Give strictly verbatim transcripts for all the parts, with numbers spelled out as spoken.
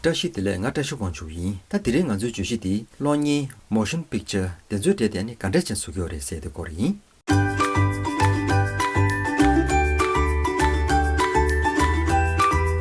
བཀྲ་ཤིས་བདེ་ལེགས། ང་བཀྲ་ཤིས་དབང་ཕྱུག་ཡིན། ད་དེ་རིང་ང་ཚོའི་བརྗོད་གཞི་འདི་གློག་བརྙན་motion picture དེ་ཚོའི་གྲས་དེ་ཨ་ནི་ག་འདྲས་ཅན་བཟོ་གི་ཡོད་རེད་ཟེར་དེ་སྐོར་ཡིན།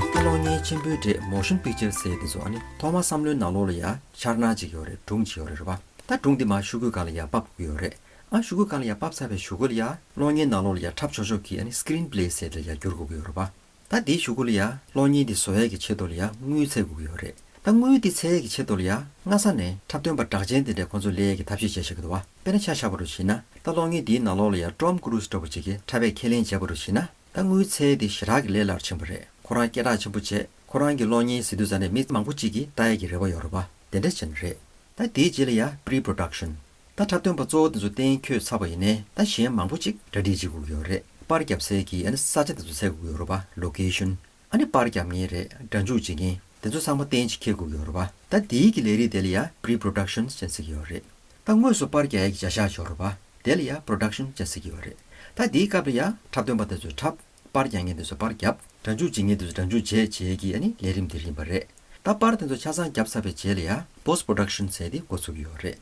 ད་གློག་བརྙན་ཆེན་པོའི་གྲས་motion picture ཟེར་དེ་ཚོ་ཨ་ནི་ཐོག་མར་བསམ་བློའི་ནང་ལོགས་ལ་ཡ་འཆར་སྣང་ཅིག་ཡོད་རེད། སྒྲུང་ཅིག་ཡོད་རེད། རེད་པ། ད་སྒྲུང་འདི་མར་ཤོག་གུའི་སྒང་ལ་ཡ་ཕབ་དགོས་ཀྱི་ཡོད་རེད། ཨ་ཤོག་གུའི་སྒང་ལ་ཡ་ཕབ་ཚར་བའི་གཞུག་གུ་ལ་ཡ་གློག་བརྙན་ནང་ལོགས་ལ་ཡ་འཁྲབ་ཆོག་ཆོག་གི་ཨ་ནི་screenplay ཟེར་དེ་ལ་ཡ་བསྒྱུར་དགོས་ཀྱི་ཡོད་རེད་པ། ད་དེའི་གཞུག་གུ་ལ་ཡ་གློག་བརྙན་འདི་བཟོ་ཡས་ཀྱི་ཆེད་དུ་ལ་ཡ་དངུལ་འཚོལ་དགོས་ཀྱི་ཡོད་རེད། ད་དངུལ་འདི་འཚོལ་ཡས་ཀྱི་ཆེད་དུ་ལ་ཡ་སྔ་ས་ནས་འཁྲབ་སྟོན་པ་གྲགས་ཅན་དེ་འདྲས་ཁོང་ཚོ་སླེབས་ཡས་ཀྱི་ཐབས་ཤེས་བྱས་བཞག་གི་འདུག་བ། དཔེར་ན་ཆ་བཞག་པ་རུ་བྱས་ན་ད་གློག་བརྙན་འདིའི་ནང་ལོགས་ལ་ཡ་Tom Cruise འདྲ་པོ་ཅིག་གིས་འཁྲབ་པའི་ཁས་ལེན་བྱས་པ་རུ་བྱས་ན། ད་དངུལ་འཚོལ་ཡས་དེ་ཞེ་དྲག་གི་ལས་སླ་པོ་ཆེན་པོ་རེད། ཁོ་རང་སྐད་གྲགས་ཆེན་པོ་བྱས། ཁོ་རང་གི་གློག་བརྙན་ཟེར་དུས་ཙང་ནས་མི་མང་པོ་ཅིག་གིས་ལྟ་ཡས་ཀྱི་རེ་བ་ཡོད་རེད་པ། དེ་འདྲ་བྱས་ནས་རེད། ད་དེའི་རྗེས་ལ་ཡ་pre-production ད་འཁྲབ་སྟོན་པ་གཙོ་བོ་དེ་ཚོ་གཏན་འཁེལ་ཚར་བ་ཡིན་ནའི་ད་གཞན་མང་པོ་ཅིག་གྲ་སྒྲིག་བྱེད་དགོས་ཀྱི་ཡོད་རེད། པར་རྒྱབ་སའི་གི་ཨ་ནི་ས་ཆ་དེ་ཚོ་འཚོལ་དགོས་ཀྱི་ཡོད་རེད་པ། location ཨ་ནི་པར་རྒྱབ་མཁན་རེད། སྒྲ་འཇུག་བྱེད་མཁན་དེ་ཚོ་ཚང་མ་གཏན་གཅིག་འཁེལ་དགོས་ཀྱི་ཡོད་རེད་པ། ད་དེའི་གི་ལས་རིགས་དེ་ལ་ཡ་pre-production ཟེར་གྱི་ཡོད་རེད། ད་དངོས་སུ་པར་རྒྱག་ཡས་ཀྱི་བྱ་གཞག་ཅིག་ཡོད་རེད་པ། དེ་ལ་ཡ་production ཟེར་གྱི་ཡོད་རེད། ད་དེའི་སྐབས་ལ་ཡ་འཁྲབ་སྟོན་པ་དེ་ཚོས་འཁྲབ། པར་རྒྱག་མཁན་དེ་ཚོས་པར་རྒྱབ། སྒྲ་འཇུག་བྱེད་མཁན་དེ་ཚོས་སྒྲ་འཇུག་བྱས་བྱས་ཀྱི་ཨ་ནི་ལས་རིམ་དེ་རིམ་པ་རེད། ད་པར་དེ་ཚོ་ཆ་ཚང་བརྒྱབ་ཚར་བའི་རྗེས་ལ་ཡ་post production ཟེར་དེ་འགོ་ཚུགས་ཀྱི་ཡོད་རེད།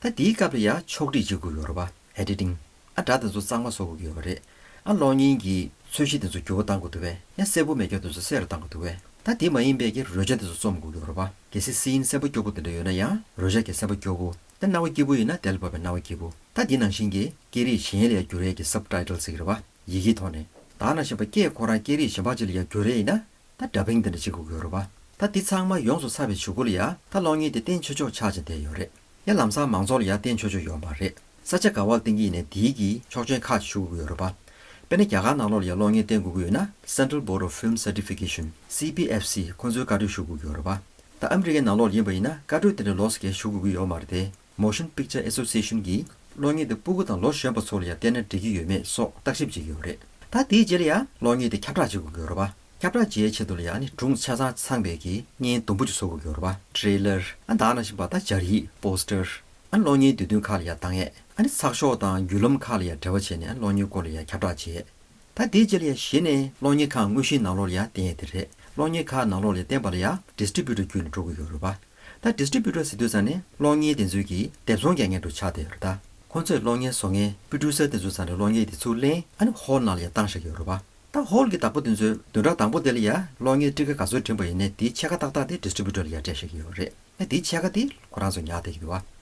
ད་དེའི་སྐབས་ལ་ཡ་ཕྱོགས་སྒྲིག་བྱེད་དགོས་ཀྱི་ཡོད་རེད་པ། editing ཨ་སྒྲ་དེ་ཚོ་གཙང་མ་བཟོ་དགོས་ཀྱི་ཡོད་རེད། ཨ་གློག་བརྙན་གྱི་ཚོས་གཞི་དེ་ཚོ་འགྱུར་བ་གཏང་དགོས་འདུག་པས། ཡང་གསལ་པོ་མེད་མཁན་དེ་ཚོ་གསལ་རུ་གཏང་དགོས་འདུག་པས། ད་དེ་མ་ཡིན་པའི་གི་རོལ་ཆ་དེ་ཚོ་རྩོམ་དགོས་ཀྱི་ཡོད་རེད་པ། གལ་སྲིད་scene གསན་པ་སྐྱོ་པོ་དེ་འདྲ་ཡོད་ན་ཡང་རོལ་ཆ་གི་གསན་པ་སྐྱོ་པོ། ད་རྣ་བ་སྐྱིད་པོ་ཡིན་ན་དེ་ལ་བབས་པའི་རྣ་བ་སྐྱིད་པོ། ད་དེ་ནང་བཞིན་གྱི་སྐད་རིགས་གཞན་ལ་ཡང་བསྒྱུར་ཡས་ཀྱི་subtitle ཟེར་གྱི་རེད་པ། ཡི་གེའི་ཐོག་ནས། ད་ནང་བཞིན་པ་སྐད་ཁོ་རང་སྐད་རིགས་གཞན་པ་ཅིག་ལ་ཡང་བསྒྱུར་ཡས་ཡིན་ན། ད་dubbing དེ་འདྲ་བྱེད་དགོས་ཀྱི་ཡོད་རེད་པ། ད་འདི་ཚང་མ་ཡོངས་སུ་ཚར་བའི་གཞུག་གུ་ལ་ཡ་ད་གློག་བརྙན་དེ་བསྟན་ཆོག་ཆོག་ཆགས་ཀྱི་བསྡད་ཡོད་རེད། ཡ་ལམ་སང་མང་ཚོགས་ལ་ཡ་བསྟན་ཆོག་ཆོག་ཡོད་མ་རེད། ས་ཆ་ག་བ་ལ་བསྟན་གྱི་ཡིན་ནའི་དེའི་གི་ཆོག་མཆན་ཁག་ཞུ་དགོས་ཀྱི་ཡོད་རེད་པ། དཔེར་ན་རྒྱ་གར་ནང་ལོགས་ལ་ཡ་གློག་བརྙན་བསྟན་དགོས་ཀྱི་ཡོད་ན་Central Board of Film Certification C B F C ཁོང་ཚོའི་བཀའ་འཁྲོལ་ཞུ་དགོས་ཀྱི་ཡོད་རེད་པ། ད་ཨ་མི་རི་ཀའི་ནང་ལོགས་ལ་ཡིན་པ་ཡིན་ན་བཀའ་འཁྲོལ་དེ་འདྲ་ལོགས་སུ་གས་ཞུ་དགོས་ཀྱི་ཡོད་མ་རེད་དེ། Motion Picture Association གིས་གློག་བརྙན་དེ་སྤུ་གུ་དང་ལོ་གཞོན་པ་ཚོ་ལ་ཡང་བསྟན་ན་འགྲིག་གི་ཡོད་མེད་སོགས་བརྟག་ཞིབ་བྱེད་ཀྱི་ཡོད་རེད། ད་དེའི་རྗེས་ལ་ཡང་གློག་བརྙན་དེ་ཁྱབ་བསྒྲགས་བྱེད་དགོས་ཀྱི་ཡོད་རེད་པ། ཁྱབ་བསྒྲགས་བྱེད་ཡའི་ཆེད་དུ་ལ་ཡང་ནི་སྒྲུང་ཆ་ཚང་ཚང་བའི་གི་བརྙན་དུམ་བུ་ཅིག་བཟོ་དགོས་ཀྱི་ཡོད་རེད་པ། Trailer ཨ་ད་ནང་བཞིན་པ་ད་སྦྱར་ཡིག Poster ཨ་གློག་བརྙན་དུས་སྟོན་ཁག་ལ་ཡང་བཏང་ཡས། ཨ་ནི་ཚགས་ཤོག་དང་བརྒྱུད་ལམ་ཁག་ལ་ཡང་འབྲེལ་བ་བྱས་ནས་གློག་བརྙན་སྐོར་ལ་ཡང་ཁྱབ་བསྒྲགས་བྱས། ད་དེའི་རྗེས་ལ་ཡང་གཞི་ནས་གློག་བརྙན་ཁང་དངོས་གཞིའི་ནང་ལོགས་ལ་ཡང་བསྟན་ཡས་དེ་རེད། གློག་བརྙན་ཁང་ནང་ལོགས་ལ་ཡང་བསྟན་པ་ལ་ཡང་distributor བརྒྱུད་ནས་འགྲོ་གི་ཡོད་རེད་པ། ད་distributor ཟེར་དུས་ཙང་ནས་གློག་བརྙན་དེ་ཚོའི་གི་སྡེབ་ཚོང་རྒྱག་མཁན་དུ་ཆགས་བསྡད་ཡོད་རེད་ད། ཁོང་ཚོས་གློག་བརྙན་བཟོ་མཁན་producer དེ་ཚོ་ཚང་ནས་གློག་བརྙན་དེ་ཚུར་ལེན་ཨ་ནི་hall ནང་ལ་ཡང་བཏང་བཞག་གི་ཡོད་རེད་པ། ད་hall གི་བདག་པོ་དེ་ཚོས་བདུན་ཕྲག་དང་པོ་དེ་ལ་ཡང་གློག་བརྙན་སྤྲི་ཁ་ག་ཚོད་བྲིས་པ་ཡིན་ནའི་དེའི་ཕྱེད་ཀ་ཏག་ཏག་དེ་distributor ལ་ཡང་སྤྲད་བཞག་གི་ཡོད་རེད། ཨ་དེའི་ཕྱེད་ཀ་དེ་ཁོ་རང་ཚོ་ཉར་བསྡད་ཀྱི་འདུག་བ།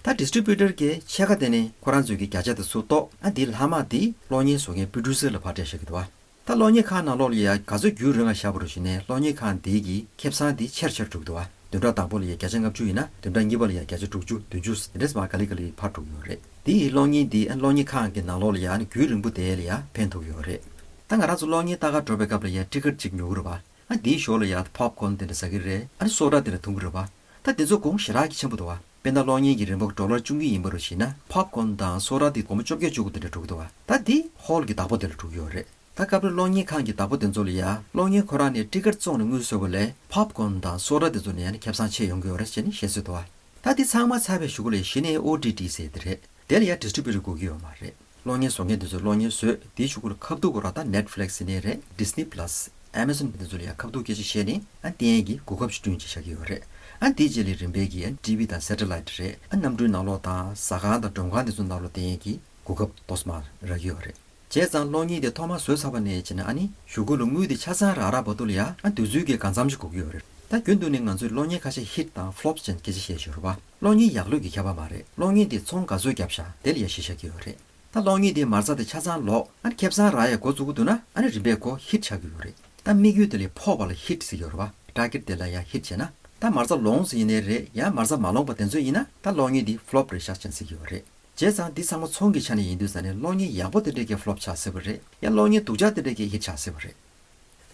ད་distributor གི་ཕྱེད་ཀ་དེ་ནས་ཁོ་རང་ཚོའི་གི་བརྒྱ་ཆ་དེ་ཚུར་གཏོགས་ཨ་དེའི་ལྷག་མ་དེ་གློག་བརྙན་བཟོ་མཁན་producer ལ་ཕར་སྤྲད་བཞག་གི་འདུག་བ། ད་གློག་བརྙན་ཁང་ནང་ལོགས་ལ་ཡ་ག་ཚོད་རྒྱུན་རིང་ལ་བཞག་པ་རུ་བྱས་ནས་གློག་བརྙན་ཁང་དེའི་གི་ཁེ་བཟང་དེ་ཆེར་ཆེར་འགྲོ་གི་འདུག་བ། བདུན་ཕྲག་དང་པོ་ལ་ཡ་བརྒྱ་ཆ་ལྔ་བཅུ་ཡིན་ན་བདུན་ཕྲག་གཉིས་པ་ལ་ཡ་བརྒྱ་ཆ་དྲུག་ཅུ་བདུན་ཅུ་དེ་འདྲས་མར་ག་ལེ་ག་ལེ་འཕར་འགྲོ་གི་ཡོད་རེད། དེ་ཡི་གློག་བརྙན་དེ་ཨ་གློག་བརྙན་ཁང་གི་ནང་ལོགས་ལ་ཡ་ཨ་ནི་རྒྱུན་རིང་པོ་བསྡད་ཡ་ལ་ཡ་ཕན་ཐོགས་ཀྱི་ཡོད་རེད། ད་ང་རང་ཚོ་གློག་བརྙན་ལྟ་ག་འགྲོ་བའི་སྐབས་ལ་ཡ་ཊི་ཀེཊ་ཅིག་ཉོ་གི་རེད་བ། ཨ་དེའི་ཞོར་ལ་ཡ་popcorn དེ་འདྲ་ཟ་གི་རེད། ཨ་ནི་སོ་ཌ་དེ་འདྲ་འཐུང་གི་རེད་བ། ད་དེ་ཚོ་གོང་ཞེ་དྲག་གི་ཆེན་པོ་འདུག་བ། དཔེར་ན་གློག་བརྙན་གྱི་རིན་པ་ཌོ་ལར་བཅུ་གཉིས་ཡིན་པ་རུ་བྱས་ན་popcorn དང་སོ་ཌ་དེ་སྒོར་མོ་བཅོ་བརྒྱད་བཅུ་དགུ་དེ་འདྲ་འགྲོ་གི་འདུག་བ། ད་དེ་hall གི་བདག་པོ་དེ་ལ་འགྲོ་གི་ཡོད་རེད། ད་སྐབས་རེ་གློག་བརྙན་ཁང་གི་བདག་པོ་དེ་ཚོ་ལ་ཡ་གློག་བརྙན་ཁོ་རང་ནས་ཊི་ཀེཊ་བཙོང་ནས་དངུལ་བཟོས་པ་ལས་popcorn དང་སོ་ཌ་དེ་ཚོ་ནས་ཡང་ནི་ཁེ་བཟང་ཆེ་ཡོང་གི་ཡོད་རེད་ཅེས་ནི་བཤད་སྲོལ་འདུག་བ། ད་འདི་ཚང་མ་ཚར་བའི་གཞུག་གུ་ལ་གཞི་ནས་ཨོ་ཊི་ཊི་ཟེར་དེ་རེད། དེ་ལ་ཡ་distributor དགོས་ཀྱི་ཡོད་མ་རེད། གློག་བརྙན་བཟོ་མཁན་དེ་ཚོས་གློག་བརྙན་བཟོས་དེའི་གཞུག་གུ་ལ་ཁ་ཐུག་གོ་ར་ད་Netflix ཡིན་ནའི་རེད། Disney Plus Amazon དེ་ཚོ་ལ་ཡ་ཁ་ཐུག་སྐད་ཆ་བཤད་ནས་ཨ་བསྟན་ཡས་ཀྱི་གོ་སྐབས་ཤིག་བསྐྲུན་བྱས་བཞག་གི་ཡོད་རེད། ཨ་དེའི་རྗེས་ལ་རིམ་པས་ཀྱི་ཨ་ཊི་ཝི་དང་སེ་ཊི་ལའིཊ་རེད། ཨ་གནམ་གྲུའི་ནང་ལོགས་དང་ཟ་ཁང་དང་མགྲོན་ཁང་དེ་ཚོ་ནང་ལོགས་བསྟན་ཡས་ཀྱི་གོ་སྐབས་ཏོག་ཙམ་རག་གི་ཡོད་རེད། བྱས་ཙང་གློག་བརྙན་དེ་ཐོག་མར་བཟོས་ཚར་བ་ནས་བྱས་ན་ཨ་ནི་གཞུག་གུ་ལ་དངུལ་དེ་ཆ་ཚང་རག་རག་བར་དུ་ལ་ཡ་ཨ་དུས་ཚོད་ཀྱི་གང་འཚམ་ཞིག་དགོས་ཀྱི་ཡོད་རེད། ད་རྒྱུན་དུ་ནས་ང་ཚོས་གློག་བརྙན་ཁ་ཤས་hit དང་flop ཅན་སྐད་ཆ་བཤད་བཞིན་ཡོད་རེད་བ། གློག་བརྙན་ཡག་ལོས་ཀྱི་ཁྱད་པར་མ་རེད། གློག་བརྙན་དེ་ཚོང་ག་ཚོད་བརྒྱབ་ཤག་དེ་ལ་ཡ་གཞི་བཞག་གི་ཡོད་རེད། ད་གློག་བརྙན་དེ་མ་རྩ་དེ་ཆ་ཚང་ལོག་ཨ་ནི་ཁེ་བཟང་རག་ཡ་འགོ་འཛུགས་ཀྱི་འདུག་ན་ཨ་ནི་རིམ་པས་ཁོ་hit ཆགས་ཀྱི་ཡོད་རེད། ད་དམིགས་ཡུལ་དེ་ལས་ཕོག་པ་ལ་hit ཟེར་གྱི་ཡོད་རེད་བ། target དེ་ལ་ཡ་hit བྱས་ན། ད་མ་རྩ་ལོངས་ཟེར་ཡིན་ནའི་རེད། ཡང་མ་རྩ་མ་ལོངས་པ་དེ་ཚོ་ཡིན་ན་ད་གློག་བརྙན་དེ་flop རེད་ཤག་ཅན་ཟེར་གྱི་ཡོད་རེད། བྱས་ཙང་འདི་ཚང་མ་ཚོང་གི་ཆ་ནས་ཡིན་དུས་ཙང་ནས་གློག་བརྙན་ཡག་པོ་དེ་འདྲས་ཀྱི་flop ཆགས་སྲིད་པ་རེད། ཡང་གློག་བརྙན་སྡུག་ཅག་དེ་འདྲས་ཀྱི་hit ཆགས་སྲིད་པ་རེད།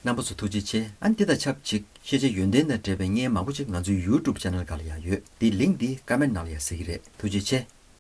རྣམ་པ་ཚོ་ཐུགས་རྗེ་ཆེ། ཨ་ནི་འདི་དང་ཆབས་ཅིག་ཤེས་བྱ་ཡོན་ཏན་དང་འབྲེལ་བའི་བརྙན་མང་པོ་ཅིག་ང་ཚོའི་YouTube channel སྒང་ལ་ཡང་ཡོད། དེའི་link འདི་comment ནང་ལ་ཡང་གཟིགས་ཀྱི་རེད། ཐུགས་རྗེ་ཆེ།